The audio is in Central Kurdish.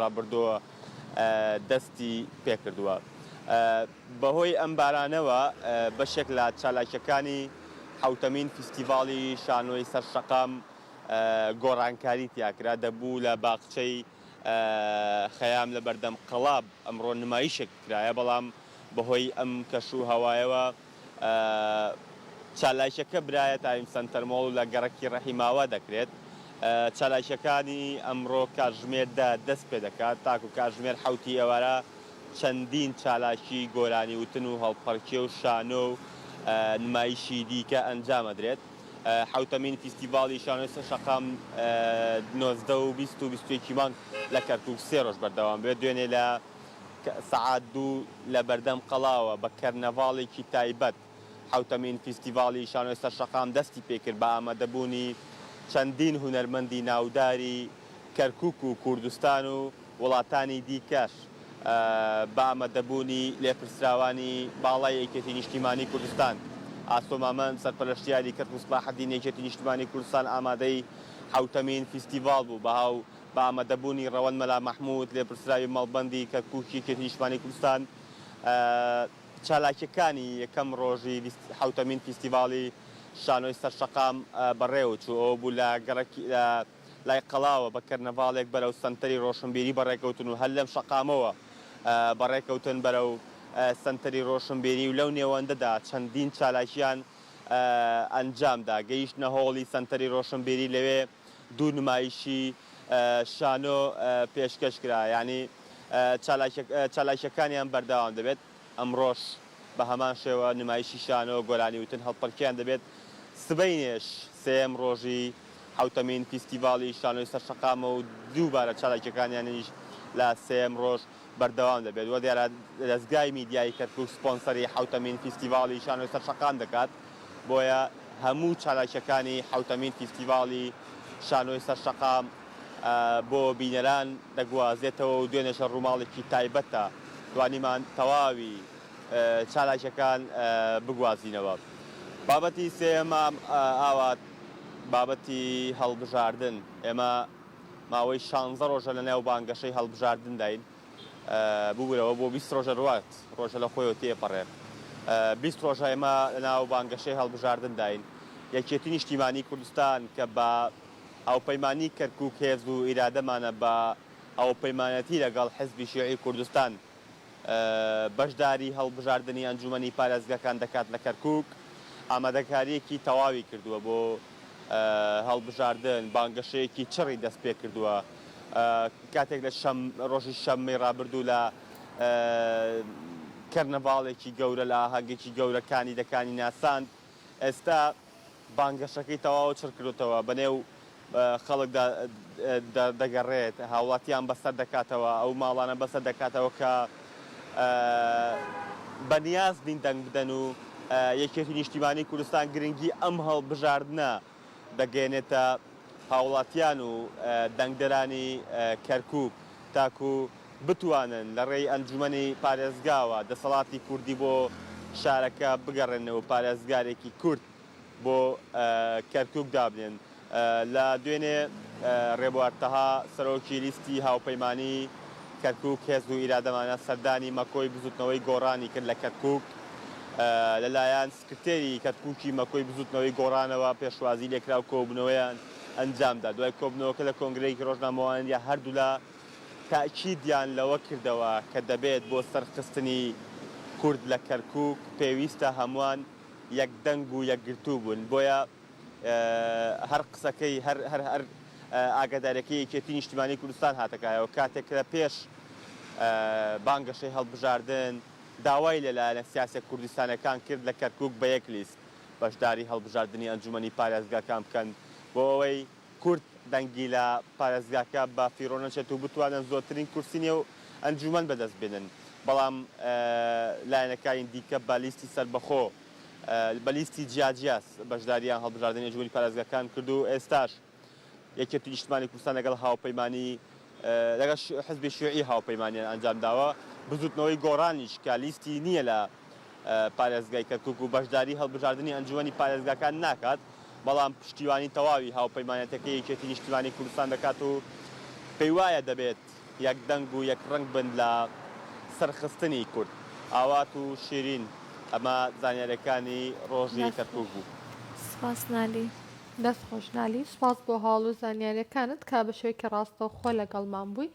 ڕابردووە دەستی پێکردووە. بەهۆی ئەم بارانەوە بەشێک لە چالاکییەکانی حەوتەمین فیستیڤاڵی شانۆی سەر شەقام گۆڕانکاری تیاکرا، دەبوو لە باخچەی خەیام لە بەردەم قەڵا ئەمڕۆ نمایشێک بکرایە، بەڵام بەهۆی ئەم کەش و هەوایەوە چالاکیەکە برایە تایم سەنتەر مۆڵ و لە گەڕەکی ڕەحیماوا دەکرێت. چالاکیەکانی ئەمڕۆ کاتژمێر دە دەست پێدەکات تاکو کاتژمێر حەوتی ئێوارە چەندین چالاکی گۆرانی وتن و هەڵپەڕکێ و شانۆ و نمایشی دیکە ئەنجام ئەدرێت. حەوتەمین فیستیڤاڵی شانۆی سەر شەقام 19 و 20 و 21 مانگ لە کەرکوک سێ ڕۆژ بەردەوام بێت. دوێنێ لە سەعات دوو لە بەردەم قەڵاوە بە کەرنەڤاڵێکی تایبەت حەوتەمین فیستیڤاڵی شانۆی سەر شەقام دەستی پێکرد بە ئامادەبوونی چەندین هونەرمەندی ناوداری کەرکوک و کوردستان و وڵاتانی دیکەش بە ئامادەبوونی لێپرسراوانی باڵای یەکێتی نیشتیمانی کوردستان ئاسۆ مامەند سەرپەرشتیاری کەرکوک سڵاحەدین یەکێتی نیشتیمانی کوردستان ئامادەی حەوتەمین فیستیڤاڵ بوو بە هاو بە ئامادەبوونی ڕەوەند مەلا مەحمود، لێپرسراوی مەڵبەندی کەرکوکی یەکێتی نیشتمانی کوردستان، چالاکییەکانی یەکەم ڕۆژی حەوتەمین فیستیڤاڵی شانۆی سەر شەقام بەڕێوەچوو، ئەوە بوو لە گەڕەکی لە لای قەڵاوە بە کەرنەڤاڵێک بەرەو سەنتەری ڕۆشنبیری بەڕێکەوتن و هەر لەم شەقامەوە بەڕێکەوتن بەرەو سەنتەری ڕۆشنبیری و لەو نێوەندەدا چەندین چالاکییان ئەنجامدا، گەیشتنە هۆڵی سەنتەری ڕۆشنبیری لەوێ دوو نمایشی شانۆ پێشکەش کرا، یانی چالاکییەکانیان بەردەوام دەبێت، ئەمڕۆش بە هەمان شێوە نمایشی شانۆ، گۆرانی وتن، هەڵپەرکێیان دەبێت، سبەینێش سێیەم ڕۆژی حەوتەمین فیستیڤاڵی شانۆی سەر شەقامە و دووبارە چالاکییەکانیانیش لە سێیەم ڕۆژ بەردەوام دەبێت و دیارە دەزگای میدیایی کەرکوک سپۆنسەری حەوتەمین فیستیڤاڵی شانۆی سەر شەقام دەکات، بۆیە هەموو چالاکییەکانی حەوتەمین فیستیڤاڵی شانۆی سەر شەقام بۆ بینەران دەگوازێتەوە و دوێنێشە ڕووماڵێکی تایبەتە توانیمان تەواوی چالاکییەکان بگوازینەوە. بابەتی سێیەم ئاوات بابەتی هەڵبژاردن، ئێمە ماوەی شانزە ڕۆژە لەناو بانگەشەی هەڵبژاردنداین، ببورەوە بۆ 20 ڕۆژە ڕوات ڕۆژە لە خۆیەوە تێپەڕێ 20 ڕۆژە ئێمە لەناو بانگەشەی هەڵبژاردنداین یەکێتی نیشتیمانی کوردستان کە بە هاوپەیمانی کەرکوک هێز و ئیرادەمانە بە هاوپەیمانەتی لەگەڵ حزبی شیوعی کوردستان بەشداری هەڵبژاردنی ئەنجومەنی پارێزگاکان دەکات لە کەرکوک، ئامادەکارییەکی تەواوی کردووە بۆ هەڵبژاردن، بانگەشەیەکی چڕی دەستپێکردووە، کاتێک لە ڕۆژی شەممەی ڕابردوو لە کەرنەڤاڵێکی گەورە لە ئاهەنگێکی گەورە کاندیدەکانی ناساند، ئێستا بانگەشەکەی تەواو چڕ کردۆتەوە، بەنێو خەڵکدا دەگەڕێت، هاوڵاتیان بەسەر دەکاتەوە، ئەو ماڵانە بەسەر دەکاتەوە کە بەنیاز نین دەنگ بدەن و یەکێتی نیشتیمانی کوردستان گرنگی ئەم هەڵبژاردنە دەگەیەنێتە هاوڵاتیان و دەنگدەرانی کەرکوک تاکو بتوانن لە ڕێی ئەنجومەنی پارێزگاوە دەسەڵاتی کوردی بۆ شارەکە بگەڕێننەوە و پارێزگارێکی کورد بۆ کەرکوک دابنێن. لە دوێنێ ڕێبوار تەها سەرۆکی لیستی هاوپەیمانی کەرکوک هێز و ئیرادەمانە سەردانی مەکۆی بزوتنەوەی گۆڕانی کرد لە کەرکوک لەلایەن سکرتێری کەرکوکی مەکۆی بزوتنەوەی گۆڕانەوە پێشوازی لێکرا و کۆبونەوەیان ئەنجامدا دوای کۆبونەوەکە لە کۆنگرەیەکی ڕۆژنامەوانیدا هەردوولا تەئکیدیان لەوە کردەوە کە دەبێت بۆ سەرخستنی کورد لە کەرکوک پێویستە هەمووان یەکدەنگ و یەکگرتوو بوون بۆیە هەر قسەکەی هەر هەر هەر ئاگاداریەکەی یەکێتی نیشتیمانی کوردستان هاتە کایەوە کاتێک لە پێش بانگەشەی هەڵبژاردن داوای لە لایەنە سیاسیە کوردستانیەکان کرد لە کەرکوک بە یەک لیست بەشداری هەڵبژاردنی ئەنجومەنی پارێزگاکان بکەن بۆ ئەوەی کورد دەنگی لە پارێزگاکە بە فیڕۆ نەچێت و بتوانن زۆرترین کورسی نێو ئەنجومەن بەدەست بێنن بەڵام لایەنەکانی دیکە بە لیستی سەربەخۆ بە لیستی جیاجیا بەشداریان هەڵبژاردنی ئەنجومەنی پارێزگاکان کرد و ئێستاش یەکێتی نیشتمانی کوردستان لەگەڵ هاوپەیمانی لەگەڵ حزبی شیوعی هاوپەیمانیان ئەنجام داوە بزوتنەوەی گۆڕانیش کە لیستی نییە لە پارێزگای کەرکوک و بەشداری هەڵبژاردنی ئەنجومەنی پارێزگاکان ناکات بەڵام پشتیوانی تەواوی هاوپەیمانەتەکەی یەکێتی نیشتیمانی کوردستان دەکات و پێیوایە دەبێت. یەک دەنگ و یەک ڕەنگ بن لە سەرخستنی کورد. ئاوات و شیرین ئەمە زانیاریەکانی ڕۆژی دەست کەرکوک خۆش. بوو. سپاس نالی. دەست خۆش نالی، سوپاس بۆ هەواڵ و زانیاریەکانت کە بە شێوەیەکی ڕاستەوخۆ لەگەڵمان بووی.